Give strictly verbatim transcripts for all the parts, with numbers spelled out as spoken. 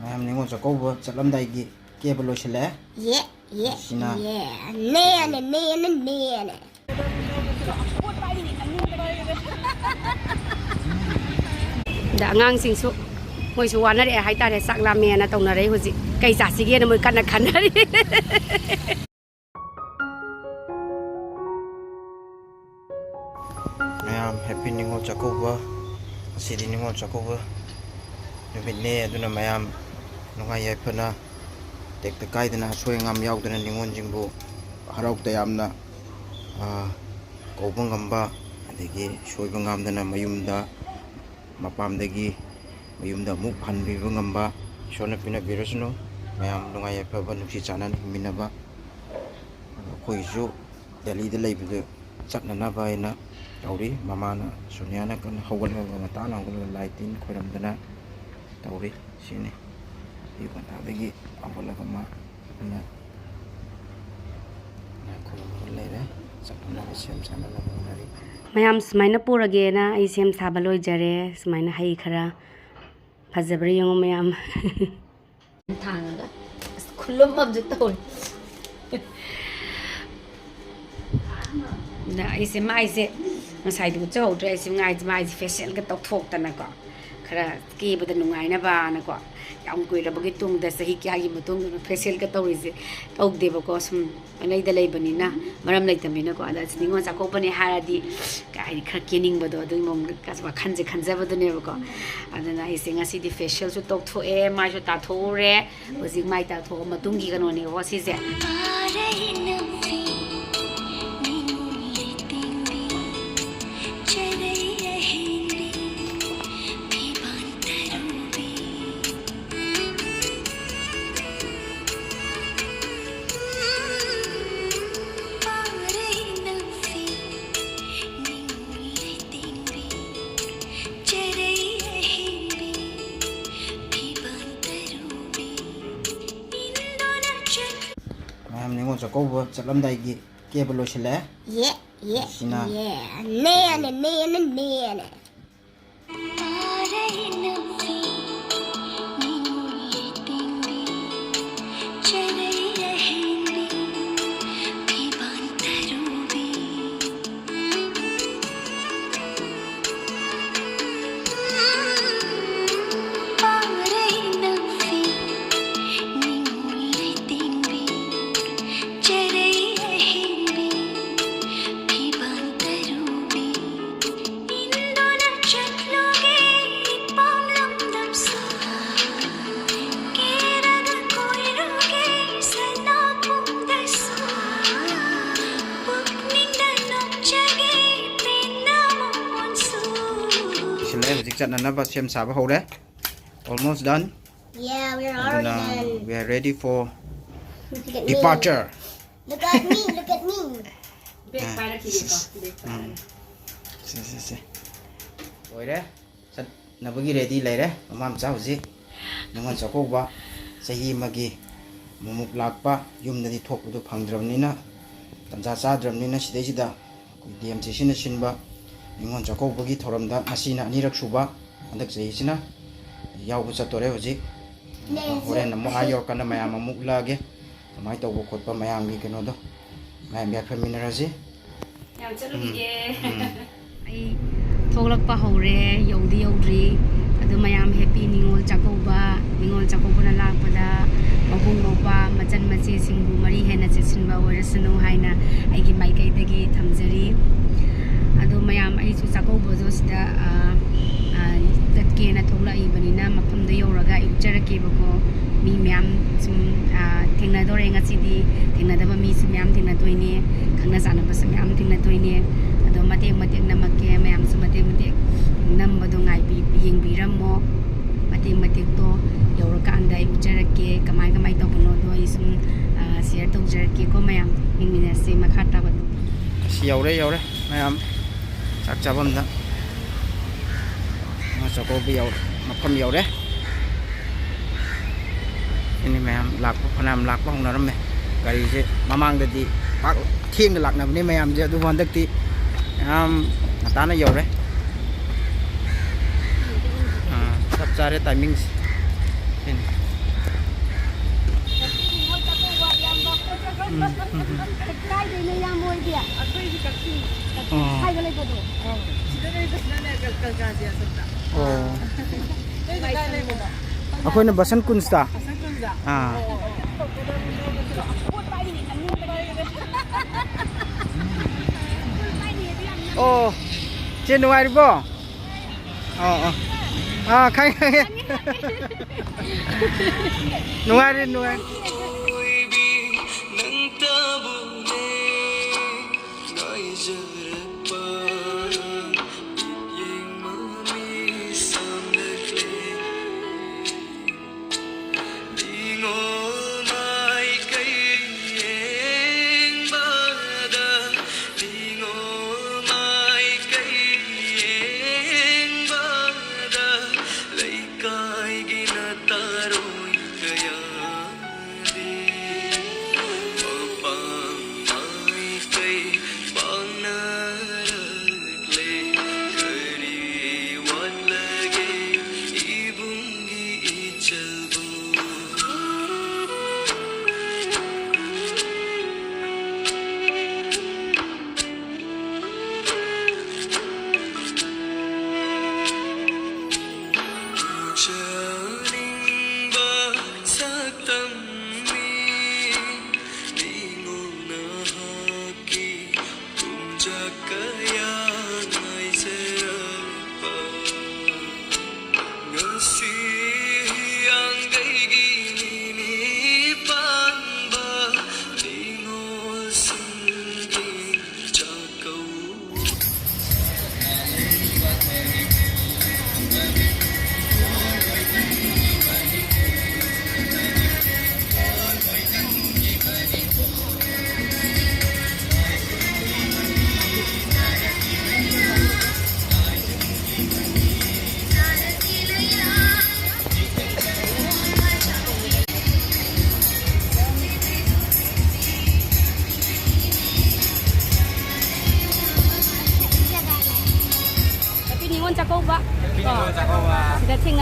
ꯃꯌꯥꯝ ꯅꯤꯉꯣꯜ ꯆꯥꯛꯀꯧꯕ ꯆꯠꯂꯝꯗꯥꯏꯒꯤ ꯀꯦꯕ ꯂꯣꯏꯁꯤꯜꯂꯛꯑꯦ꯫ ꯌꯦ, ꯌꯦ, ꯁꯤꯅ ꯌꯦ꯫ ꯅꯦꯅꯦ, ꯅꯦꯅꯦ, ꯅꯦꯅꯦ꯫ ꯑꯗ ꯑꯉꯥꯡꯁꯤꯡꯁꯨ ꯃꯣꯏꯁꯨ ꯋꯥꯅꯔꯛꯑꯦ ꯍꯥꯏꯇꯥꯔꯦ, ꯆꯥꯛ ꯂꯥꯝꯃꯦꯅ ꯇꯧꯅꯔꯛꯏ ꯍꯧꯖꯤꯛ꯫ ꯀꯩ ꯆꯥꯁꯤꯒꯦꯅ ꯃꯣꯏ ꯀꯟꯅ ꯈꯟꯅꯔꯤ꯫ ꯃꯌꯥꯝ ꯍꯦꯄꯤ ꯅꯤꯉꯣꯜ ꯆꯥꯛꯀꯧꯕ꯫ ꯉꯁꯤꯗꯤ ꯅꯤꯉꯣꯜ ꯆꯥꯛꯀꯧꯕ ꯅꯨꯃꯤꯠꯅꯦ, ꯑꯗꯨꯅ ꯃꯌꯥꯝ ꯅꯨꯡꯉꯥꯏ ꯌꯥꯏꯐꯅ, ꯇꯦꯛꯇ ꯀꯥꯏꯗꯅ, ꯑꯁꯣꯏ ꯑꯉꯥꯝ ꯌꯥꯎꯗꯅ ꯅꯤꯉꯣꯜꯁꯤꯡꯕꯨ ꯍꯔꯥꯎ ꯇꯌꯥꯝꯅ, ꯑ, ꯀꯧꯕ ꯉꯝꯕ, ꯑꯗꯒꯤ ꯁꯣꯏꯕ ꯉꯥꯝꯗꯅ ꯃꯌꯨꯝꯗ, ꯃꯄꯥꯝꯗꯒꯤ ꯃꯌꯨꯝꯗ ꯑꯃꯨꯛ ꯍꯟꯕꯤꯕ ꯉꯝꯕ ꯏꯁꯣꯔꯅ ꯄꯤꯅꯕꯤꯔꯁꯅꯨ꯫ ꯃꯌꯥꯝ ꯅꯨꯡꯉꯥꯏ ꯌꯥꯏꯐꯕ, ꯅꯨꯡꯁꯤ ꯆꯥꯟꯅꯅ ꯍꯤꯡꯃꯤꯟꯅꯕ꯫ ꯑꯗꯣ ꯑꯩꯈꯣꯏꯒꯤꯁꯨ ꯗꯦꯜꯂꯤꯗ ꯂꯩꯕꯗꯨ ꯆꯠꯅꯅꯕ ꯍꯥꯏꯅ ꯇꯧꯔꯤ꯫ ꯃꯃꯥꯅ, ꯁꯣꯅꯤꯌꯥꯅ ꯀꯟꯅ ꯍꯧꯒꯠꯂꯒ, ꯉꯟꯇꯥꯅ ꯍꯧꯒꯠꯂꯒ ꯂꯥꯏ ꯇꯤꯟ ꯈꯣꯏꯔꯝꯗꯅ ꯇꯧꯔꯤ꯫ ꯁꯤꯅꯤ ꯑꯌꯨꯛ ꯉꯟꯇꯥꯗꯒꯤ ꯍꯧꯒꯠꯂꯒ ꯃꯥ ꯀꯟꯅ ꯂꯥꯏ ꯈꯣꯏꯔꯝꯃꯒ ꯂꯩꯔꯦ꯫ ꯆꯠꯅꯅꯕ ꯁꯦꯝ ꯁꯥꯅꯅꯕ ꯍꯣꯠꯅꯔꯤ꯫ ꯃꯌꯥꯝ ꯁꯨꯃꯥꯏꯅ ꯄꯨꯔꯒꯦꯅ ꯑꯩ ꯁꯦꯝ ꯁꯥꯕ ꯂꯣꯏꯖꯔꯦ꯫ ꯁꯨꯃꯥꯏꯅ ꯍꯩ ꯈꯔ ꯐꯖꯕ꯭ꯔꯥ ꯌꯦꯡꯉꯣ ꯃꯌꯥꯝ꯫ ꯊꯥꯡꯉꯒ ꯑꯁ ꯈꯨꯂꯨꯝ ꯑꯃꯁꯨ ꯇꯧꯔꯦ꯫ ꯑꯗ ꯑꯩꯁꯦ ꯃꯥꯏꯁꯦ ꯉꯁꯥꯏꯗꯤ ꯎꯠꯆꯍꯧꯗ꯭ꯔꯦ꯫ ꯑꯩꯁꯦ ꯃꯥꯏꯁꯦ, ꯃꯥꯏꯁꯦ ꯐꯦꯁꯤꯌꯦꯜꯒ ꯇꯧꯊꯣꯛꯇꯅꯀꯣ, ꯈꯔ ꯀꯦꯕꯗ ꯅꯨꯡꯉꯥꯏꯅꯕꯅꯀꯣ, ꯌꯥꯝ ꯀꯨꯏꯔꯕꯒꯤ ꯇꯨꯡꯗ, ꯆꯍꯤ ꯀꯌꯥꯒꯤ ꯃꯇꯨꯡꯗ ꯐꯦꯁꯤꯌꯦꯜꯒ ꯇꯧꯔꯤꯁꯦ꯫ ꯇꯧꯗꯦꯕꯀꯣ, ꯁꯨꯝ ꯄꯪꯂꯩꯗ ꯂꯩꯕꯅꯤꯅ, ꯃꯔꯝ ꯂꯩꯇꯕꯅꯤꯅꯀꯣ꯫ ꯑꯗ ꯅꯤꯉꯣꯜ ꯆꯥꯛꯀꯧꯕꯅꯦ ꯍꯥꯏꯔꯗꯤ ꯀꯩ ꯍꯥꯏꯅꯤ, ꯈꯔ ꯀꯦꯅꯤꯡꯕꯗꯣ, ꯑꯗꯨꯒꯤ ꯃꯑꯣꯡꯗ ꯋꯥꯈꯜꯁꯦ ꯈꯟꯖꯕꯗꯨꯅꯦꯕꯀꯣ꯫ ꯑꯗꯨꯅ ꯑꯩꯁꯦ ꯉꯁꯤꯗꯤ ꯐꯦꯁꯤꯌꯦꯜꯁꯨ ꯇꯧꯊꯣꯛꯑꯦ, ꯃꯥꯏꯁꯨ ꯇꯥꯊꯣꯛꯎꯔꯦ꯫ ꯍꯧꯖꯤꯛ ꯃꯥꯏ ꯇꯥꯊꯣꯛꯑ ꯃꯇꯨꯡꯒꯤ ꯀꯩꯅꯣꯅꯦꯕꯀꯣ ꯁꯤꯁꯦ꯫ ꯃꯌꯥꯝ ꯅꯤꯉꯣꯜ ꯆꯥꯛꯀꯧꯕ ꯆꯠꯂꯝꯗꯥꯏꯒꯤ ꯀꯦꯕ ꯂꯣꯏꯁꯤꯜꯂꯛꯑꯦ꯫ ꯌꯦ, ꯌꯦ, ꯁꯤꯅ ꯌꯦ꯫ ꯅꯦꯅꯦ, ꯅꯦꯅꯦ, ꯅꯦꯅꯦ꯫ ꯆꯠꯅꯅꯕ ꯁꯦꯝ ꯁꯥꯕ ꯍꯧꯔꯦ꯫ Almost done. Yeah, we're ꯑꯗꯨꯅ already done. We are ready for Look at me. Departure. Look at me. Look at me. Back ꯄꯥꯏꯔꯛꯈꯤꯒꯦꯀꯣ, ꯕꯦꯛ ꯎꯝ꯫ ꯄꯥꯏꯔꯛꯈꯤꯒꯦ꯫ ꯁꯦ, ꯁꯦ, ꯁꯦ꯫ ꯂꯣꯏꯔꯦ꯫ ꯆꯠꯅꯕꯒꯤ ꯔꯦꯗꯤ ꯂꯩꯔꯦ꯫ ꯃꯃꯥ ꯃꯆꯥ ꯍꯧꯖꯤꯛ ꯅꯤꯉꯣꯜ ꯆꯥꯛꯀꯧꯕ ꯆꯍꯤ ꯑꯃꯒꯤ ꯑꯃꯨꯛꯃꯨꯛ ꯂꯥꯛꯄ, ꯌꯨꯝꯗꯗꯤ ꯊꯣꯛꯄꯗꯨ ꯐꯪꯗ꯭ꯔꯕꯅꯤꯅ, ꯇꯟꯖꯥ ꯆꯥꯗ꯭ꯔꯕꯅꯤꯅ, ꯁꯤꯗꯩꯁꯤꯗ ꯑꯩꯈꯣꯏ ꯗꯤ ꯑꯦꯝ ꯁꯤ ꯁꯤꯅ ꯁꯤꯟꯕ ꯅꯤꯉꯣꯜ ꯆꯥꯛꯀꯧꯕꯒꯤ ꯊꯧꯔꯝꯗ ꯉꯁꯤꯅ ꯑꯅꯤꯔꯛ ꯁꯨꯕ, ꯍꯟꯗꯛ ꯆꯍꯤꯁꯤꯅ ꯌꯥꯎꯕ ꯆꯠꯇꯣꯔꯦ ꯍꯧꯖꯤꯛ꯫ ꯍꯣꯔꯦꯟ ꯑꯃꯨꯛ ꯑꯥ ꯌꯧꯔꯀꯥꯟꯗ ꯃꯌꯥꯝ ꯑꯃꯨꯛ ꯎꯠꯂꯛꯑꯒꯦ꯫ ꯀꯃꯥꯏꯅ ꯇꯧꯕ ꯈꯣꯠꯄ ꯃꯌꯥꯝꯒꯤ ꯀꯩꯅꯣꯗꯣ ꯃꯌꯥꯝ ꯌꯥꯏꯐꯃꯤꯟꯅꯔꯁꯤ꯫ ꯌꯥꯝ ꯆꯠꯂꯨꯈꯤꯒꯦ꯫ ꯎꯝ꯫ ꯑꯩ ꯊꯣꯛꯂꯛꯄ ꯍꯧꯔꯦ, ꯌꯧꯗꯤ ꯌꯧꯗ꯭ꯔꯤ꯫ ꯑꯗꯣ ꯃꯌꯥꯝ ꯍꯦꯄꯤ ꯅꯤꯉꯣꯜ ꯆꯥꯛꯀꯧꯕ꯫ ꯅꯤꯉꯣꯜ ꯆꯥꯛꯀꯧꯕꯅ ꯂꯥꯛꯄꯗ ꯃꯕꯨꯡ ꯃꯧꯄ꯭ꯋꯥ ꯃꯆꯟ ꯃꯆꯦꯁꯤꯡꯕꯨ ꯃꯔꯤ ꯍꯦꯟꯅ ꯆꯦꯠꯁꯤꯟꯕ ꯑꯣꯏꯔꯁꯅꯨ ꯍꯥꯏꯅ ꯑꯩꯒꯤ ꯃꯥꯏꯀꯩꯗꯒꯤ ꯊꯝꯖꯔꯤ꯫ ꯑꯗꯣ ꯃꯌꯥꯝ ꯑꯩꯁꯨ ꯆꯥꯛꯀꯧꯕꯗꯣ ꯁꯤꯗ, ꯑ, ꯑ, ꯆꯠꯀꯦꯅ ꯊꯣꯛꯂꯛꯏꯕꯅꯤꯅ ꯃꯐꯝꯗꯣ ꯌꯧꯔꯒ ꯑꯩ ꯎꯠꯆꯔꯛꯀꯦꯕꯀꯣ꯫ ꯃꯤ ꯃꯌꯥꯝ ꯁꯨꯝ, ꯑ, ꯊꯦꯡꯅꯗꯣꯔꯦ ꯉꯁꯤꯗꯤ꯫ ꯊꯦꯡꯅꯗꯕ ꯃꯤꯁꯨ ꯃꯌꯥꯝ ꯊꯦꯡꯅꯗꯣꯏꯅꯦ꯫ ꯈꯪꯅ ꯆꯥꯟꯅꯕꯁꯨ ꯃꯌꯥꯝ ꯊꯦꯡꯅꯗꯣꯏꯅꯦ꯫ ꯑꯗꯣ ꯃꯇꯦꯛ ꯃꯇꯦꯛ ꯅꯝꯃꯛꯀꯦ꯫ ꯃꯌꯥꯝꯁꯨ ꯃꯇꯦꯛ ꯃꯇꯦꯛ ꯅꯝꯕꯗꯣ ꯉꯥꯏꯕꯤ-, ꯌꯦꯡꯕꯤꯔꯝꯃꯣ꯫ ꯃꯇꯦꯛ ꯃꯇꯦꯛꯇꯣ ꯌꯧꯔꯀꯥꯟꯗ ꯑꯩ ꯎꯠꯆꯔꯛꯀꯦ꯫ ꯀꯃꯥꯏ ꯀꯃꯥꯏ ꯇꯧꯕꯅꯣꯗꯣ ꯑꯩ ꯁꯨꯝ, ꯑ, ꯁꯤꯌꯔ ꯇꯧꯖꯔꯛꯀꯦꯀꯣ ꯃꯌꯥꯝ꯫ ꯌꯦꯡꯃꯤꯟꯅꯁꯦ ꯃꯈꯥ ꯇꯥꯕꯗꯣ꯫ ꯑꯁ, ꯌꯧꯔꯦ, ꯌꯧꯔꯦ꯫ ꯃꯌꯥꯝ ꯆꯥꯛ ꯆꯥꯐꯝꯗ ꯅꯤꯉꯣꯜ ꯆꯥꯛꯀꯧꯕ ꯌꯧꯔꯦ, ꯃꯐꯝ ꯌꯧꯔꯦ꯫ ꯁꯤꯅꯤ ꯃꯌꯥꯝ ꯂꯥꯛꯄ, ꯐꯅꯌꯥꯝ ꯂꯥꯛꯄ ꯍꯧꯅꯔꯝꯃꯦ꯫ ꯒꯥꯔꯤꯁꯦ ꯃꯃꯥꯡꯗꯗꯤ ꯄꯥꯛ ꯊꯦꯡꯅ ꯂꯥꯛꯅꯕꯅꯦ ꯃꯌꯥꯝꯁꯦ, ꯑꯗꯨꯕꯨ ꯍꯟꯗꯛꯇꯤ ꯌꯥꯝ ꯉꯟꯇꯥꯅ ꯌꯧꯔꯦ꯫ ꯑꯥ, ꯆꯞ ꯆꯥꯔꯦ ꯇꯥꯏꯃꯤꯡꯁꯦ꯫ ꯁꯤꯅꯤ꯫ ꯎꯝ, ꯎꯝ, ꯎꯝ꯫ ꯀꯥꯏꯗꯩꯅꯣ ꯏꯌꯥꯝꯕ ꯍꯣꯏꯗꯤ? ꯑꯩꯈꯣꯏꯗꯤ ꯀꯛꯆꯤꯡ꯫ ꯑꯣ꯫ ꯁ꯭ꯋꯥꯏꯗ ꯂꯩꯕꯗꯣ? ꯁꯤꯗ ꯂꯩꯕꯁꯤꯅꯅꯦ ꯀꯜ-, ꯀꯜꯀꯥꯖꯤ ꯑꯁꯣꯝꯗ꯫ ꯑꯣ꯫ ꯅꯣꯏꯗꯤ ꯀꯥꯏ ꯂꯩꯕꯅꯣ? ꯑꯩꯈꯣꯏꯅ ꯕꯁꯟ ꯀꯨꯟꯁꯇ꯫ ꯕꯁꯟ ꯀꯨꯟꯖ? ꯑꯥ꯫ ꯄꯣꯠ ꯄꯥꯏꯔꯤꯅꯦ, ꯆꯪꯅꯤꯡꯕꯅ꯫ ꯑꯣ, ꯆꯦ ꯅꯨꯡꯉꯥꯏꯔꯤꯕꯣ? ꯑꯣ, ꯑꯣ꯫ ꯑꯥ, ꯈꯪꯉꯦ, ꯈꯪꯉꯦ꯫ ꯅꯨꯡꯉꯥꯏꯔꯤ, ꯅꯨꯡꯉꯥꯏꯔꯤ꯫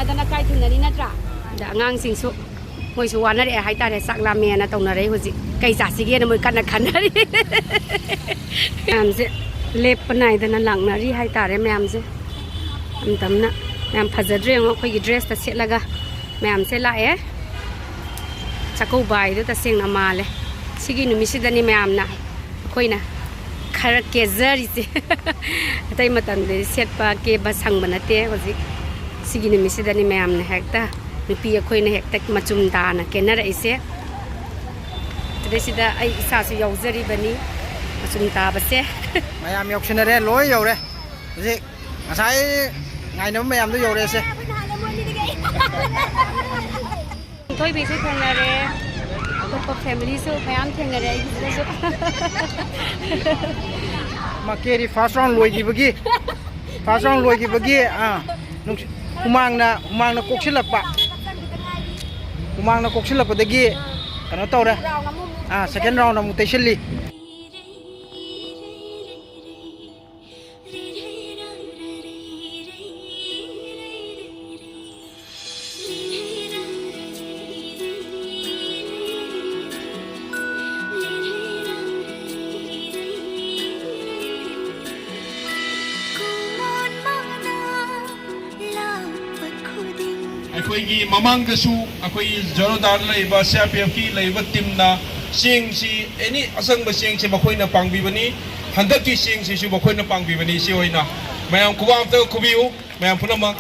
ꯗꯅ ꯀꯥꯏ ꯊꯨꯡꯅꯅꯤ ꯅꯠꯇ꯭ꯔꯥ? ꯑꯗ ꯑꯉꯥꯡꯁꯤꯡꯁꯨ ꯃꯣꯏꯁꯨ ꯋꯥꯅꯔꯛꯑꯦ ꯍꯥꯏꯇꯥꯔꯦ, ꯆꯥꯛ ꯂꯥꯝꯃꯦꯅ ꯇꯧꯅꯔꯛꯏ ꯍꯧꯖꯤꯛ꯫ ꯀꯩ ꯆꯥꯁꯤꯒꯦꯅ ꯃꯣꯏ ꯀꯟꯅ ꯈꯟꯅꯔꯤ꯫ ꯃꯌꯥꯝꯁꯦ ꯂꯦꯞꯄ ꯅꯥꯏꯗꯅ ꯂꯥꯛꯅꯔꯤ ꯍꯥꯏꯇꯥꯔꯦ ꯃꯌꯥꯝꯁꯦ꯫ ꯌꯥꯝ ꯇꯝꯅ ꯌꯥꯝ ꯐꯖꯗ꯭ꯔꯦ ꯌꯦꯡꯉꯣ, ꯑꯩꯈꯣꯏꯒꯤ ꯗ꯭ꯔꯦꯁꯇ ꯁꯦꯠꯂꯒ ꯃꯌꯥꯝꯁꯦ ꯂꯥꯛꯑꯦ꯫ ꯆꯥꯛꯀꯧꯕ ꯍꯥꯏꯗꯣ ꯇꯁꯦꯡꯅ ꯃꯥꯜꯂꯦ꯫ ꯁꯤꯒꯤ ꯅꯨꯃꯤꯠꯁꯤꯗꯅꯤ ꯃꯌꯥꯝꯅ ꯑꯩꯈꯣꯏꯅ ꯈꯔ ꯀꯦꯖꯔꯤꯁꯦ꯫ ꯑꯇꯩ ꯃꯇꯝꯗꯗꯤ ꯁꯦꯠꯄ ꯀꯦꯕ ꯁꯪꯕ ꯅꯠꯇꯦ꯫ ꯍꯧꯖꯤꯛ ꯁꯤꯒꯤ ꯅꯨꯃꯤꯠꯁꯤꯗꯅꯤ ꯃꯌꯥꯝꯅ ꯍꯦꯛꯇ, ꯅꯨꯄꯤ ꯑꯩꯈꯣꯏꯅ ꯍꯦꯛꯇ ꯃꯆꯨꯝ ꯇꯥꯅ ꯀꯦꯅꯔꯛꯏꯁꯦ꯫ ꯑꯗꯩꯁꯤꯗ ꯑꯩ ꯏꯁꯥꯁꯨ ꯌꯥꯎꯖꯔꯤꯕꯅꯤ ꯃꯆꯨꯝ ꯇꯥꯕꯁꯦ꯫ ꯃꯌꯥꯝ ꯌꯧꯁꯤꯟꯅꯔꯦ, ꯂꯣꯏ ꯌꯧꯔꯦ꯫ ꯍꯧꯖꯤꯛ ꯉꯁꯥꯏ ꯉꯥꯏꯅꯕ ꯃꯌꯥꯝꯗꯣ ꯌꯧꯔꯛꯑꯦꯁꯦ꯫ ꯊꯣꯏꯕꯤꯁꯨ ꯊꯦꯡꯅꯔꯦ, ꯑꯇꯣꯞꯄ ꯐꯦꯃꯤꯂꯤꯁꯨ ꯃꯌꯥꯝ ꯊꯦꯡꯅꯔꯦ ꯑꯩꯒꯤꯁꯤꯗꯁꯨ꯫ ꯃꯀꯦꯔꯤ ꯐꯥꯔꯁ ꯔꯥꯎꯟ ꯂꯣꯏꯈꯤꯕꯒꯤ, ꯐꯥꯔꯁ ꯔꯥꯎꯟ ꯂꯣꯏꯈꯤꯕꯒꯤ, ꯑꯥ, ꯅꯨꯡꯁꯤ-, ꯍꯨꯃꯥꯡꯅ, ꯍꯨꯃꯥꯡꯅ ꯀꯣꯛꯁꯤꯜꯂꯛꯄ, ꯍꯨꯃꯥꯡꯅ ꯀꯣꯛꯁꯤꯜꯂꯛꯄꯗꯒꯤ ꯀꯩꯅꯣ ꯇꯧꯔꯦ꯫ ꯑꯥ, ꯁꯦꯀꯦꯟ ꯔꯥꯎꯟ ꯑꯃꯨꯛ ꯇꯩꯁꯤꯜꯂꯤ꯫ ꯑꯩꯈꯣꯏꯒꯤ ꯃꯃꯥꯡꯗꯁꯨ ꯑꯩꯈꯣꯏꯒꯤ ꯖꯣꯔꯣꯗꯥꯗ ꯂꯩꯔꯤꯕ ꯁꯤ ꯑꯥꯔ ꯄꯤ ꯑꯦꯐꯀꯤ ꯂꯩꯔꯤꯕ ꯇꯤꯝꯅ ꯆꯦꯡꯁꯤ, ꯑꯦꯅꯤ ꯑꯁꯪꯕ ꯆꯦꯡꯁꯤ ꯃꯈꯣꯏꯅ ꯄꯥꯡꯕꯤꯕꯅꯤ꯫ ꯍꯟꯗꯛꯀꯤ ꯆꯦꯡꯁꯤꯁꯨ ꯃꯈꯣꯏꯅ ꯄꯥꯡꯕꯤꯕꯅꯤ꯫ ꯏꯆꯦ ꯍꯣꯏꯅ ꯃꯌꯥꯝ ꯈꯨꯕꯥꯛ ꯑꯝꯇ ꯈꯨꯕꯤꯌꯨ꯫ ꯃꯌꯥꯝ ꯄꯨꯝꯅꯃꯛ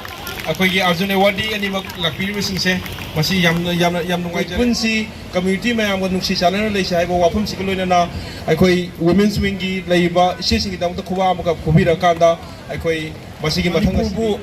ꯑꯩꯈꯣꯏꯒꯤ ꯑꯥꯔꯖꯨꯟ ꯑꯦꯋꯥꯔꯗꯤ ꯑꯅꯤꯃꯛ ꯂꯥꯛꯄꯤꯔꯤꯕꯁꯤꯡꯁꯦ, ꯃꯁꯤ ꯌꯥꯝꯅ, ꯌꯥꯝꯅ, ꯌꯥꯝ ꯅꯨꯡꯉꯥꯏꯖꯔꯦ꯫ ꯄꯨꯟꯁꯤ ꯀꯝꯃ꯭ꯌꯨꯅꯤꯇꯤ ꯃꯌꯥꯝꯒ ꯅꯨꯡꯁꯤ ꯆꯥꯟꯅꯅ ꯂꯩꯁꯤ ꯍꯥꯏꯕ ꯋꯥꯐꯝꯁꯤꯒ ꯂꯣꯏꯅꯅ ꯑꯩꯈꯣꯏ ꯋꯨꯃꯦꯟꯁ ꯋꯤꯡꯒꯤ ꯂꯩꯔꯤꯕ ꯏꯆꯦꯁꯤꯡꯒꯤꯗꯃꯛꯇ ꯈꯨꯕꯥꯛ ꯑꯃꯒ ꯈꯨꯕꯤꯔꯀꯥꯟꯗ ꯑꯩꯈꯣꯏ ꯃꯁꯤꯒꯤ ꯃꯊꯪ ꯑꯁꯤꯗꯤ ꯃꯅꯤꯄꯨꯔꯕꯨ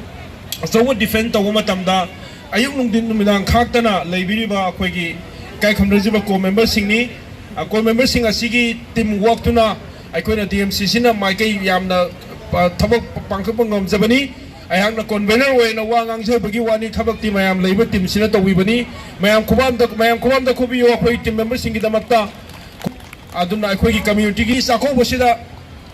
ꯑꯆꯧꯕ ꯗꯤꯐꯦꯟ ꯇꯧꯕ ꯃꯇꯝꯗ ꯑꯌꯨꯛ ꯅꯨꯡꯊꯤꯟ ꯅꯨꯃꯤꯗꯥꯡ ꯈꯥꯛꯇꯅ ꯂꯩꯕꯤꯔꯤꯕ ꯑꯩꯈꯣꯏꯒꯤ ꯏꯀꯥꯏ ꯈꯨꯝꯅꯖꯕ ꯀꯣꯔ ꯃꯦꯝꯕꯔꯁꯤꯡꯅꯤ꯫ ꯑ, ꯀꯣꯔ ꯃꯦꯝꯕꯔꯁꯤꯡ ꯑꯁꯤꯒꯤ ꯇꯤꯝ ꯋꯥꯛꯇꯨꯅ ꯑꯩꯈꯣꯏꯅ ꯗꯤ ꯑꯦꯝ ꯁꯤ ꯁꯤꯅ ꯃꯥꯏꯀꯩ ꯌꯥꯝꯅ, ꯑ, ꯊꯕꯛ ꯄꯥꯡꯊꯣꯛꯄ ꯉꯝꯖꯕꯅꯤ꯫ ꯑꯩꯍꯥꯛꯅ ꯀꯣꯟꯚꯦꯅꯔ ꯑꯣꯏꯅ ꯋꯥ ꯉꯥꯡꯖꯕꯒꯤ ꯋꯥꯅꯤ, ꯊꯕꯛꯇꯤ ꯃꯌꯥꯝ ꯂꯩꯕ ꯇꯤꯝꯁꯤꯅ ꯇꯧꯕꯤꯕꯅꯤ꯫ ꯃꯌꯥꯝ ꯈꯨꯕꯥꯝꯗ, ꯃꯌꯥꯝ ꯈꯨꯕꯥꯝꯗ ꯈꯨꯕꯤꯌꯨ ꯑꯩꯈꯣꯏ ꯇꯤꯝ ꯃꯦꯝꯕꯔꯁꯤꯡꯒꯤꯗꯃꯛꯇ꯫ ꯑꯗꯨꯅ ꯑꯩꯈꯣꯏꯒꯤ ꯀꯝꯃ꯭ꯌꯨꯅꯤꯇꯤꯒꯤ ꯆꯥꯛꯀꯧꯕꯁꯤꯗ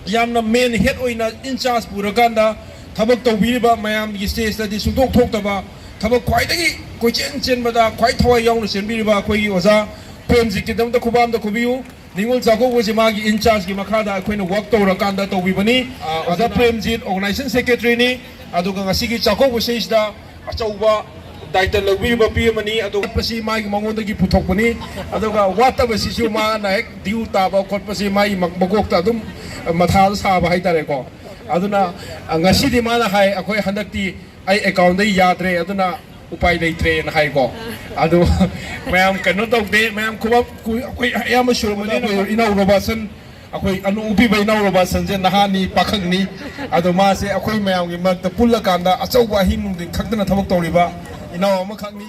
ꯌꯥꯝꯅ ꯃꯦꯟ ꯍꯦꯗ ꯑꯣꯏꯅ ꯏꯟ ꯆꯥꯔꯖ ꯄꯨꯔꯀꯥꯟꯗ ꯊꯕꯛ ꯇꯧꯕꯤꯔꯤꯕ ꯃꯌꯥꯝꯒꯤ ꯁ꯭ꯇꯦꯖꯇꯗꯤ ꯁꯨꯡꯊꯣꯛ ꯊꯣꯛꯇꯕ ꯊꯕꯛ ꯈ꯭ꯋꯥꯏꯗꯒꯤ ꯀꯣꯏꯆꯦꯟ ꯆꯦꯟꯕꯗ ꯈ꯭ꯋꯥꯏ ꯊꯋꯥꯏ ꯌꯥꯎꯅ ꯆꯦꯟꯕꯤꯔꯤꯕ ꯑꯩꯈꯣꯏꯒꯤ ꯑꯣꯖꯥ ꯄ꯭ꯔꯦꯝꯖꯤꯠꯀꯤꯗꯃꯛꯇ ꯈꯨꯕꯥꯝꯗ ꯈꯨꯕꯤꯌꯨ꯫ ꯅꯤꯉꯣꯜ ꯆꯥꯛꯀꯧꯕꯁꯤ ꯃꯥꯒꯤ in chargeꯀꯤ ꯃꯈꯥꯗ ꯑꯩꯈꯣꯏꯅ work ꯇꯧꯔꯀꯥꯟꯗ ꯇꯧꯕꯤꯕꯅꯤ꯫ ꯑ, ꯑꯣꯖꯥ ꯄ꯭ꯔꯦꯝꯖꯤꯠ organization secretaryꯅꯤ꯫ ꯑꯗꯨꯒ ꯉꯁꯤꯒꯤ ꯆꯥꯛꯀꯧꯕꯁꯤꯗ ꯑꯆꯧꯕ ꯗꯥꯏꯇ ꯂꯧꯕꯤꯔꯤꯕ ꯄꯤ ꯑꯃꯅꯤ꯫ ꯑꯗꯨꯒ ꯋꯥꯠꯄꯁꯤ ꯃꯥꯒꯤ ꯃꯉꯣꯟꯗꯒꯤ ꯄꯨꯊꯣꯛꯄꯅꯤ꯫ ꯑꯗꯨꯒ ꯋꯥꯠꯇꯕꯁꯤꯁꯨ ꯃꯥꯅ ꯍꯦꯛ due ꯇꯥꯕ ꯈꯣꯠꯄꯁꯤ ꯃꯥꯒꯤ ꯃ-, ꯃꯀꯣꯛꯇ ꯑꯗꯨꯝ ꯃꯊꯥ ꯁꯥꯕ ꯍꯥꯏꯇꯥꯔꯦꯀꯣ꯫ ꯑꯗꯨꯅ, ꯑ, ꯉꯁꯤꯗꯤ ꯃꯥꯅ ꯍꯥꯏ, "ꯑꯩꯈꯣꯏ ꯍꯟꯗꯛꯇꯤ ꯑꯩ accountꯗ ꯌꯥꯗ꯭ꯔꯦ, ꯑꯗꯨꯅ ꯎꯄꯥꯏ ꯂꯩꯇ꯭ꯔꯦꯅ" ꯍꯥꯏꯀꯣ꯫ ꯑꯗꯨ ꯃꯌꯥꯝ ꯀꯩꯅꯣ ꯇꯧꯗꯦ, ꯃꯌꯥꯝ ꯈꯨꯕꯝ ꯀꯨꯏ-, ꯑꯩꯈꯣꯏ ꯑꯌꯥꯝꯕ ꯁꯨꯔꯝꯃꯅꯤ꯫ ꯑꯩꯈꯣꯏ ꯏꯅꯥꯎ ꯔꯣꯕꯥꯁꯟ, ꯑꯩꯈꯣꯏ ꯑꯅꯨ ꯎꯄꯤꯕ ꯏꯅꯥꯎ ꯔꯣꯕꯥꯁꯟꯁꯦ ꯅꯍꯥꯅꯤ, ꯄꯥꯈꯪꯅꯤ꯫ ꯑꯗꯣ ꯃꯥꯁꯦ ꯑꯩꯈꯣꯏ ꯃꯌꯥꯝꯒꯤ ꯃꯔꯛꯇ ꯄꯨꯜꯂꯀꯥꯟꯗ ꯑꯆꯧꯕ ꯑꯍꯤꯡ ꯅꯨꯡꯊꯤꯟ ꯈꯛꯇꯅ ꯊꯕꯛ ꯇꯧꯔꯤꯕ ꯏꯅꯥꯎ ꯑꯃꯈꯛꯅꯤ꯫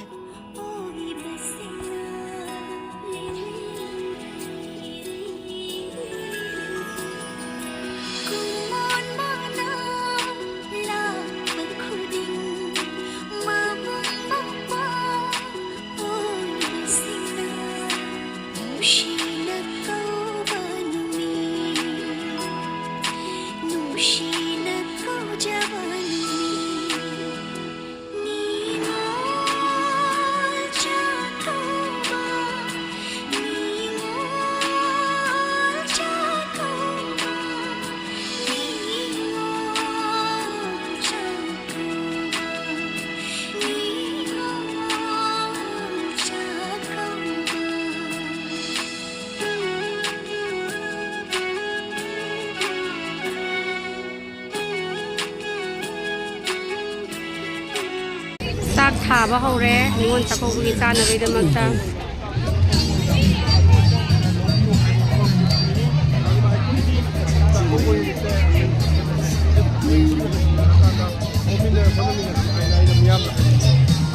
ꯆꯥꯛ ꯊꯥꯕ ꯍꯧꯔꯦ ꯅꯤꯉꯣꯜ ꯆꯥꯛꯀꯧꯕꯒꯤ ꯆꯥꯅꯕꯒꯤꯗꯃꯛꯇ꯫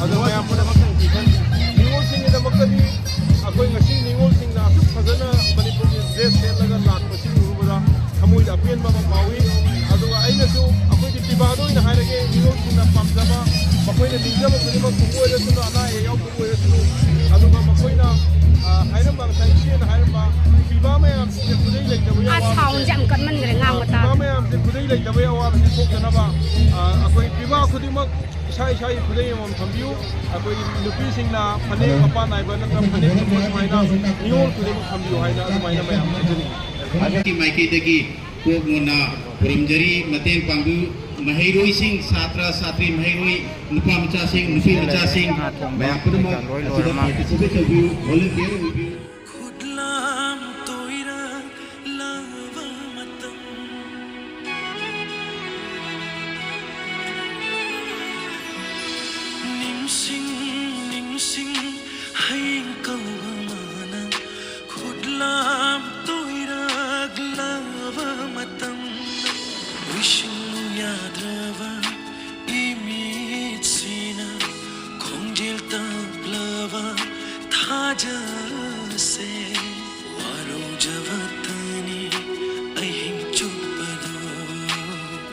ꯑꯗꯣ ꯃꯌꯥꯝ ꯄꯨꯝꯅꯃꯛꯇ ꯅꯤꯉꯣꯜꯁꯤꯡꯒꯤꯗꯃꯛꯇꯗꯤ ꯑꯩꯈꯣꯏ ꯉꯁꯤ ꯅꯤꯉꯣꯜꯁꯤꯡꯅ ꯑꯁꯨꯛ ꯐꯖꯅ ꯃꯅꯤꯄꯨꯔꯒꯤ dress ꯁꯦꯠꯂꯒ ꯂꯥꯛꯄꯁꯤ ꯎꯔꯨꯕꯗ ꯊꯃꯣꯏꯗ ꯑꯄꯦꯟꯕ ꯑꯃ ꯐꯥꯎꯏ꯫ ꯑꯗꯨꯒ ꯑꯩꯅꯁꯨ ꯑꯩꯈꯣꯏꯒꯤ ꯄꯤꯕꯥꯗ ꯑꯣꯏꯅ ꯍꯥꯏꯔꯒꯦ, ꯅꯤꯉꯣꯜꯁꯤꯡꯅ ꯄꯥꯝꯖꯕ, ꯃꯈꯣꯏꯅ ꯅꯤꯡꯖꯕ ꯈꯨꯗꯤꯡꯃꯛ ꯊꯨꯡꯕ ꯑꯣꯏꯔꯁꯅꯨ, ꯑꯅꯥ ꯑꯌꯦꯛ ꯌꯥꯎꯗꯕ ꯑꯣꯏꯔꯁꯅꯨ꯫ ꯑꯗꯨꯒ ꯃꯈꯣꯏꯅ, ꯑ, ꯍꯥꯏꯔꯝꯕ ꯉꯁꯥꯏ ꯏꯆꯦꯅ ꯍꯥꯏꯔꯝꯕ ꯄꯤꯕꯥ ꯃꯌꯥꯝꯁꯤꯡꯁꯦ ꯈꯨꯗꯩ ꯂꯩꯇꯕꯒꯤ ꯑ, ꯑꯋꯥꯕꯁꯦ, soundꯁꯦ ꯌꯥꯝ ꯀꯟꯃꯟꯈ꯭ꯔꯦ, ꯉꯥꯡꯕ ꯑ, ꯄꯤꯕꯥ ꯇꯥꯗꯦ꯫ ꯃꯌꯥꯝꯁꯦ ꯈꯨꯗꯩ ꯂꯩꯇꯕꯒꯤ ꯑꯋꯥꯕꯁꯦ ꯊꯣꯛꯇꯅꯕ, ꯑ, ꯑꯩꯈꯣꯏ ꯄꯤꯕꯥ ꯈꯨꯗꯤꯡ ꯈꯨꯗꯤꯡꯃꯛ ꯏꯁꯥ ꯏꯁꯥꯒꯤ ꯈꯨꯗꯩ ꯑꯃꯃꯝ ꯊꯝꯕꯤꯌꯨ꯫ ꯑꯩꯈꯣꯏꯒꯤ ꯅꯨꯄꯤꯁꯤꯡꯅ ꯐꯅꯦꯛ ꯃꯄꯥꯟ ꯅꯥꯏꯕ ꯅꯠꯇ꯭ꯔꯒ ꯐꯅꯦꯛ ꯊꯝꯕ ꯁꯨꯃꯥꯏꯅ ꯅꯤꯉꯣꯜ ꯈꯨꯗꯤꯡꯃꯛ ꯊꯝꯕꯤꯌꯨ ꯍꯥꯏꯅ ꯑꯗꯨꯃꯥꯏꯅ ꯃꯌꯥꯝ ꯍꯥꯏꯖꯅꯤꯡꯉꯤ꯫ ꯑꯩꯒꯤ ꯃꯥꯏꯀꯩꯗꯒꯤ ꯀꯣꯛ ꯉꯣꯟꯅ ꯈꯨꯔꯨꯝꯖꯔꯤ꯫ ꯃꯇꯦꯡ ꯄꯥꯡꯕꯤꯌꯨ꯫ ꯃꯍꯩꯔꯣꯏꯁꯤꯡ, ꯁꯥꯇ꯭ꯔ ꯁꯥꯇ꯭ꯔꯤ, ꯃꯍꯩꯔꯣꯏ, ꯅꯨꯄꯥ ꯃꯆꯥꯁꯤꯡ, ꯅꯨꯄꯤ ꯃꯆꯥꯁꯤꯡ, ꯃꯌꯥꯝ ꯄꯨꯝꯅꯃꯛ ꯑꯁꯤꯗ participate ꯇꯧꯕꯤꯌꯨ, volunteer ꯑꯣꯏꯕꯤꯌꯨ꯫ ꯈꯨꯠꯂꯥꯝ ꯇꯣꯏꯔꯛꯂꯕ ꯃꯇꯝ, ꯅꯤꯡꯁꯤꯡ ꯅꯤꯡꯁꯤꯡ ꯍꯌꯦꯡ ꯀꯧꯕ ꯃꯅꯪ, ꯈꯨꯠꯂꯥꯝ ꯇꯣꯏꯔꯛꯂꯕ ꯃꯇꯝ, ꯎꯏꯁꯤꯜꯂꯨ ꯌꯥꯗ꯭ꯔꯕ ꯏꯃꯤꯠꯁꯤꯅ ꯈꯣꯡꯖꯦꯜ ꯇꯞꯂꯕ ꯊꯥꯖꯁꯦ꯫ ꯋꯥꯔꯧꯖꯕꯇꯅꯤ ꯑꯍꯤꯡ ꯆꯨꯞꯄꯗꯣ,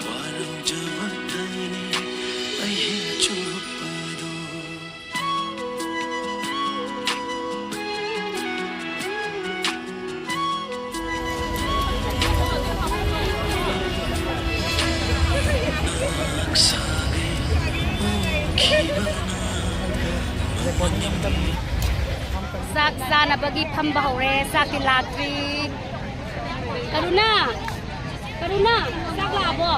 ꯋꯥꯔꯧꯖꯕꯇꯅꯤ ꯑꯍꯤꯡ ꯆꯨꯞꯄꯗꯣ꯫ ꯆꯥꯛ ꯆꯥꯅꯕꯒꯤ ꯐꯝꯕ ꯍꯧꯔꯦ꯫ ꯆꯥꯛꯇꯤ ꯂꯥꯛꯇ꯭ꯔꯤ꯫ ꯀꯔꯨꯅꯥ, ꯀꯔꯨꯅꯥ, ꯆꯥꯛ ꯂꯥꯛꯑꯕꯣ?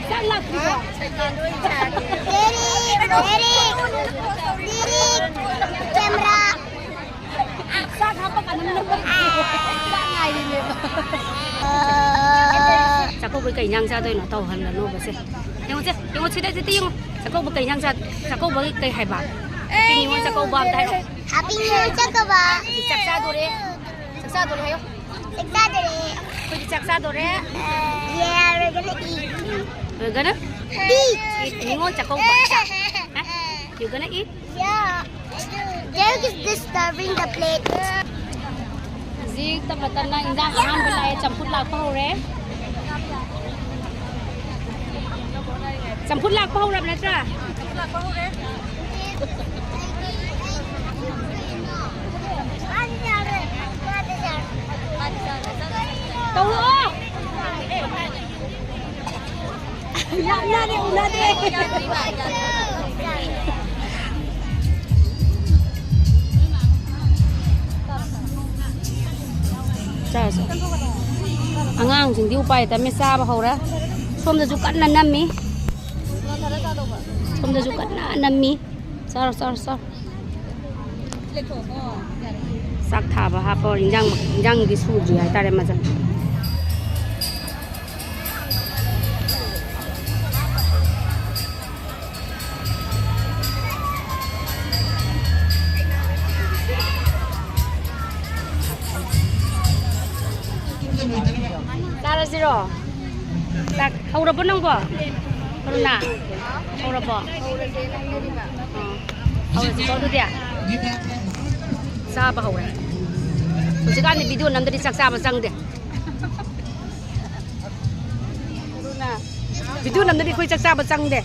ꯆꯥꯛ ꯂꯥꯛꯇ꯭ꯔꯤꯕꯣ? Derek, Derek, Derek, camera꯫ ꯆꯥꯛ ꯍꯥꯞꯄ ꯀꯥꯟꯗ ꯅꯪ ꯆꯥꯛ ꯉꯥꯏꯔꯤꯅꯦꯕ꯫ ꯆꯥꯛꯀꯧꯕꯩ ꯀꯩ ꯏꯟꯖꯥꯡ ꯆꯥꯗꯣꯏꯅꯣ? ꯇꯧꯍꯜꯂꯅꯣꯕꯁꯦ꯫ ꯌꯦꯡꯉꯨꯁꯦ, ꯌꯦꯡꯉꯨ ꯁꯤꯗ, ꯁꯤꯗ ꯌꯦꯡꯉꯨ꯫ ꯆꯥꯛꯀꯧꯕ ꯀꯩ ꯏꯟꯖꯥꯡ ꯆꯥ-, ꯆꯥꯛꯀꯧꯕꯒꯤ ꯀꯩ ꯍꯥꯏꯕ? Happy ꯅꯤꯉꯣꯜ ꯆꯥꯛꯀꯧꯕ ꯑꯝꯇ ꯍꯥꯏꯔꯣ꯫ Happy ꯅꯤꯉꯣꯜ ꯆꯥꯛꯀꯧꯕ꯫ ꯆꯥꯛ ꯆꯥꯗꯣꯔꯦ꯫ ꯆꯥꯛ ꯆꯥꯗꯣꯔꯦ ꯍꯥꯏꯌꯣ꯫ ꯆꯥꯛ ꯆꯥꯗꯣꯔꯦ꯫ ꯑꯩꯈꯣꯏꯗꯤ ꯆꯥꯛ ꯆꯥꯗꯣꯔꯦ꯫ Yeah, we're gonna eat. We're gonna eat. Eat. Ningol Chakkouba. ꯍꯥ? You gonna eat? Yeah. Derek is disturbing the plate. ꯍꯧꯖꯤꯛ ꯇꯞꯅ ꯇꯞꯅ ꯏꯟꯖꯥꯡ ꯑꯍꯥꯟꯕ ꯂꯥꯛꯑꯦ, ꯆꯝꯐꯨꯠ ꯂꯥꯛꯄ ꯍꯧꯔꯦ꯫ ꯆꯝꯐꯨꯠ ꯂꯥꯛꯄ ꯍꯧꯔꯕ ꯅꯠꯇ꯭ꯔꯥ? ꯇꯧꯔꯛꯑꯣ꯫ ꯌꯥꯝꯅ ꯆꯥꯔꯣ, ꯆꯥꯔꯣ꯫ ꯑꯉꯥꯡꯁꯤꯡꯗꯤ ꯎꯄꯥꯏ ꯂꯩꯇꯕꯅꯤ, ꯆꯥꯕ ꯍꯧꯔꯦ꯫ ꯁꯣꯝꯗꯁꯨ ꯀꯟꯅ ꯅꯝꯃꯤ꯫ ꯁꯣꯝꯗꯁꯨ ꯀꯟꯅ ꯅꯝꯃꯤ꯫ ꯆꯥꯔꯣ, ꯆꯥꯔꯣ, ꯆꯥꯔꯣ꯫ ꯆꯥꯛ ꯊꯥꯕ ꯍꯥꯞꯄ ꯏꯟꯖꯥꯡ, ꯏꯟꯖꯥꯡꯗꯤ ꯁꯨꯗ꯭ꯔꯤ ꯍꯥꯏꯇꯥꯔꯦ ꯃꯆꯜ꯫ ꯆꯥꯔꯁꯤꯔꯣ? ꯆꯥꯛ ꯍꯧꯔꯕꯣ ꯅꯪꯕꯣ? ꯀꯔꯨꯅꯥ? ꯍꯧꯔꯕꯣ? ꯑꯥ꯫ ꯍꯧꯔꯁꯤꯀꯣ ꯑꯗꯨꯗꯤ꯫ ꯆꯥꯕ ꯍꯧꯔꯦ꯫ ꯍꯧꯖꯤꯛꯀꯥꯟꯗꯤ video ꯅꯝꯗꯗꯤ ꯆꯥꯛ ꯆꯥꯕ ꯆꯪꯗꯦ꯫ Video ꯅꯝꯗꯗꯤ ꯑꯩꯈꯣꯏ ꯆꯥꯛ ꯆꯥꯕ ꯆꯪꯗꯦ꯫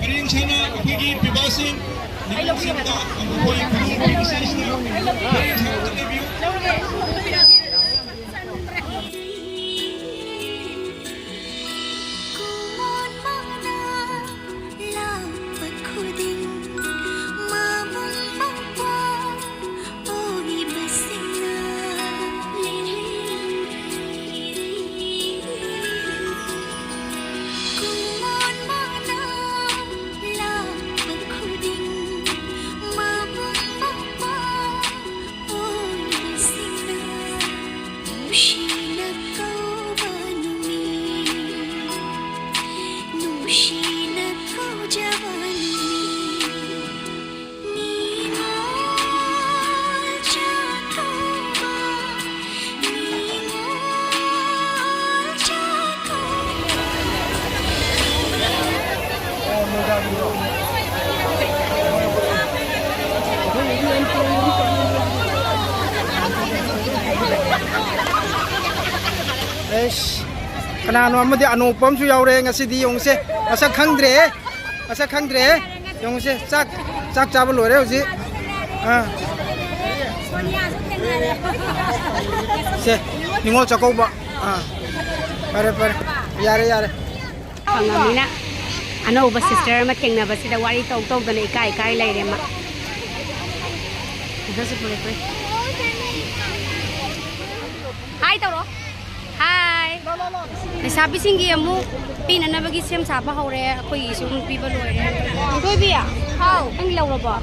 ꯄꯔꯦꯡ ꯁꯥꯅ ꯑꯩꯈꯣꯏꯒꯤ ꯄꯤꯕꯥꯁꯤꯡ, ꯅꯤꯡꯕꯁꯤꯡꯗ ꯑꯃꯨꯛ ꯑꯩꯈꯣꯏ ꯈꯨꯔꯨꯝ ꯄꯤꯕꯤꯁꯤꯡꯁꯤꯅ ꯄꯔꯦꯡ ꯁꯥꯅ ꯆꯠꯅꯕꯤꯌꯨ꯫ ꯀꯅꯥꯅꯣ ꯑꯃꯗꯤ ꯑꯅꯣꯞꯄ ꯑꯃꯁꯨ ꯌꯥꯎꯔꯦ꯫ ꯉꯁꯤꯗꯤ ꯌꯦꯡꯉꯨꯁꯦ, ꯃꯁꯛ ꯈꯪꯗ꯭ꯔꯦꯍꯦ, ꯃꯁꯛ ꯈꯪꯗ꯭ꯔꯦꯍꯦ꯫ ꯌꯦꯡꯉꯨꯁꯦ, ꯆꯥꯛ, ꯆꯥꯛ ꯆꯥꯕ ꯂꯣꯏꯔꯦ ꯍꯧꯖꯤꯛ꯫ ꯑꯥ꯫ ꯁꯦ, ꯅꯤꯉꯣꯜ ꯆꯥꯛꯀꯧꯕ꯫ ꯑꯥ꯫ ꯐꯔꯦ, ꯐꯔꯦ꯫ ꯌꯥꯔꯦ, ꯌꯥꯔꯦ꯫ ꯐꯪꯉꯕꯅꯤꯅ ꯑꯅꯧꯕ ꯁꯤꯁꯇꯔ ꯑꯃ ꯊꯦꯡꯅꯕꯁꯤꯗ ꯋꯥꯔꯤ ꯇꯧ ꯇꯧꯗꯅ ꯏꯀꯥꯏ ꯏꯀꯥꯏ ꯂꯩꯔꯦ ꯃꯥ꯫ ꯍꯥꯏ ꯇꯧꯔꯣ꯫ ꯍꯥꯏ꯫ ꯂꯩꯁꯥꯕꯤꯁꯤꯡꯒꯤ ꯑꯃꯨꯛ ꯄꯤꯅꯅꯕꯒꯤ ꯁꯦꯝ ꯁꯥꯕ ꯍꯧꯔꯦ꯫ ꯑꯩꯈꯣꯏꯒꯤꯁꯨ ꯑꯃꯨꯛ ꯄꯤꯕ ꯂꯣꯏꯔꯦ꯫ ꯊꯣꯏꯕꯤ꯫ ꯍꯥꯎ꯫ ꯅꯪ ꯂꯧꯔꯕꯣ?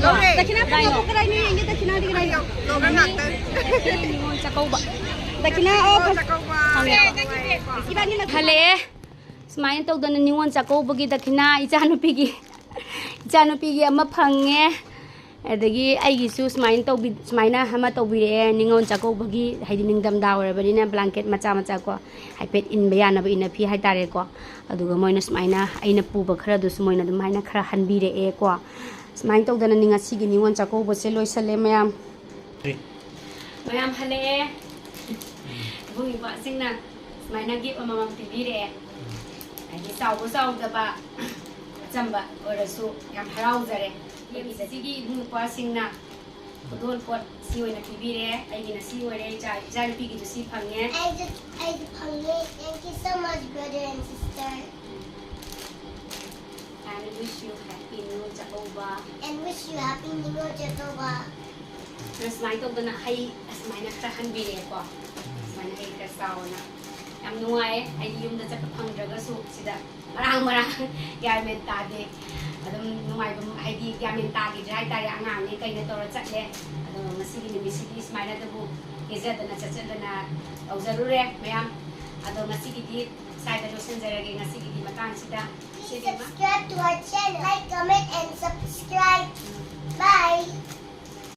ꯂꯧꯔꯦ꯫ ꯗꯈꯤꯅꯥ ꯀꯌꯥꯃꯨꯛ ꯀꯗꯥꯏꯅꯣ ꯌꯦꯡꯒꯦ? ꯗꯈꯤꯅꯥꯗꯤ ꯀꯗꯥꯏꯅꯣ? ꯂꯧꯔꯦ ꯉꯥꯛꯇ꯫ ꯅꯤꯉꯣꯜ ꯆꯥꯛꯀꯧꯕ꯫ ꯗꯈꯤꯅꯥ, ꯑꯣ, ꯅꯤꯉꯣꯜ ꯆꯥꯛꯀꯧꯕ꯫ ꯐꯪꯉꯦ꯫ ꯏꯕꯥꯅꯤꯅ ꯍꯜꯂꯛꯑꯦ꯫ ꯁꯨꯃꯥꯏꯅ ꯇꯧꯗꯅ ꯅꯤꯉꯣꯜ ꯆꯥꯛꯀꯧꯕꯒꯤ ꯗꯈꯤꯅꯥ ꯏꯆꯥꯅꯨꯄꯤꯒꯤ, ꯏꯆꯥꯅꯨꯄꯤꯒꯤ ꯑꯃ ꯐꯪꯉꯦ꯫ ꯑꯗꯒꯤ ꯑꯩꯒꯤꯁꯨ ꯁꯨꯃꯥꯏꯅ ꯇꯧꯕꯤ-, ꯁꯨꯃꯥꯏꯅ ꯑꯃ ꯇꯧꯕꯤꯔꯛꯑꯦ ꯅꯤꯉꯣꯜ ꯆꯥꯛꯀꯧꯕꯒꯤ, ꯍꯥꯏꯗꯤ ꯅꯤꯡꯊꯝꯊꯥ ꯑꯣꯏꯔꯕꯅꯤꯅ blanket ꯃꯆꯥ ꯃꯆꯥ ꯀꯣ, ꯍꯥꯏꯐꯦꯠ ꯏꯟꯕ ꯌꯥꯅꯕ ꯏꯟꯅꯐꯤ ꯍꯥꯏꯇꯥꯔꯦꯀꯣ꯫ ꯑꯗꯨꯒ ꯃꯣꯏꯅ ꯁꯨꯃꯥꯏꯅ ꯑꯩꯅ ꯄꯨꯕ ꯈꯔꯗꯨꯁꯨ ꯃꯣꯏꯅ ꯑꯗꯨꯝ ꯍꯥꯏꯅ ꯈꯔ ꯍꯟꯕꯤꯔꯛꯑꯦꯀꯣ꯫ ꯁꯨꯃꯥꯏꯅ ꯇꯧꯗꯅ ꯅꯤ-, ꯉꯁꯤꯒꯤ ꯅꯤꯉꯣꯜ ꯆꯥꯛꯀꯧꯕꯁꯦ ꯂꯣꯏꯁꯜꯂꯦ ꯃꯌꯥꯝ꯫ ꯃꯌꯥꯝ ꯍꯜꯂꯛꯑꯦ꯫ ꯏꯕꯨꯡ ꯏꯄ꯭ꯋꯥꯁꯤꯡꯅ ꯁꯨꯃꯥꯏꯅ gift ꯑꯃꯃꯝ ꯄꯤꯕꯤꯔꯛꯑꯦ꯫ ꯍꯥꯏꯗꯤ ꯆꯥꯎꯕ ꯆꯥꯎꯗꯕ, ꯑꯆꯝꯕ ꯑꯣꯏꯔꯁꯨ ꯌꯥꯝ ꯍꯔꯥꯎꯖꯔꯦ꯫ ꯑꯩꯈꯣꯏꯒꯤ ꯁꯤꯒꯤ ꯏꯕꯨꯡ ꯏꯄ꯭ꯋꯥꯁꯤꯡꯅ ꯈꯨꯗꯣꯜ ꯄꯣꯠ ꯁꯤ ꯑꯣꯏꯅ ꯄꯤꯕꯤꯔꯦ꯫ ꯑꯩꯒꯤꯅ ꯁꯤ ꯑꯣꯏꯔꯦ, ꯏꯆꯥ, ꯏꯆꯥꯅꯨꯄꯤꯒꯤꯁꯨ ꯁꯤ ꯐꯪꯉꯦ꯫ ꯑꯩꯁꯨ, ꯑꯩꯁꯨ ꯐꯪꯉꯦ꯫ Thank you so much, brother and sister. And wish you happy New Year ꯆꯥꯛꯀꯧꯕ꯫ And wish you happy New Year ꯆꯥꯛꯀꯧꯕ꯫ ꯑꯗꯣ ꯁꯨꯃꯥꯏꯅ ꯇꯧꯗꯅ ꯍꯩ ꯑꯁꯨꯃꯥꯏꯅ ꯈꯔ ꯍꯟꯕꯤꯔꯛꯑꯦꯀꯣ꯫ ꯁꯨꯃꯥꯏꯅ ꯍꯩ ꯈꯔ ꯆꯥꯎꯅ꯫ ꯌꯥꯝ ꯅꯨꯡꯉꯥꯏꯌꯦ꯫ ꯑꯩꯗꯤ ꯌꯨꯝꯗ ꯆꯠꯄ ꯐꯪꯗ꯭ꯔꯒꯁꯨ ꯁꯤꯗ ꯃꯔꯥꯡ ꯃꯔꯥꯡ ꯒ꯭ꯌꯥꯟ ꯃꯦꯟ ꯇꯥꯗꯦ꯫ ꯑꯗꯨꯝ ꯅꯨꯡꯉꯥꯏꯕ, ꯍꯥꯏꯗꯤ ꯒ꯭ꯌꯥꯟ ꯃꯦꯟ ꯇꯥꯈꯤꯗ꯭ꯔꯦ ꯍꯥꯏꯇꯥꯔꯦ꯫ ꯑꯉꯥꯡꯅꯦ ꯀꯩꯅ ꯇꯧꯔ ꯆꯠꯂꯦ꯫ ꯑꯗꯣ ꯉꯁꯤꯒꯤ ꯅꯨꯃꯤꯠꯁꯤꯗꯤ ꯁꯨꯃꯥꯏꯅ ꯑꯗꯨꯕꯨ ꯀꯦꯖꯗꯅ ꯆꯠꯆꯗꯅ ꯇꯧꯖꯔꯨꯔꯦ ꯃꯌꯥꯝ꯫ ꯑꯗꯣ ꯉꯁꯤꯒꯤꯗꯤ ꯁ꯭ꯋꯥꯏꯗ ꯂꯣꯏꯁꯤꯟꯖꯔꯒꯦ꯫ ꯉꯁꯤꯒꯤꯗꯤ ꯃꯇꯥꯡꯁꯤꯗ ꯁꯤꯗꯤ ꯃ- Subscribe to our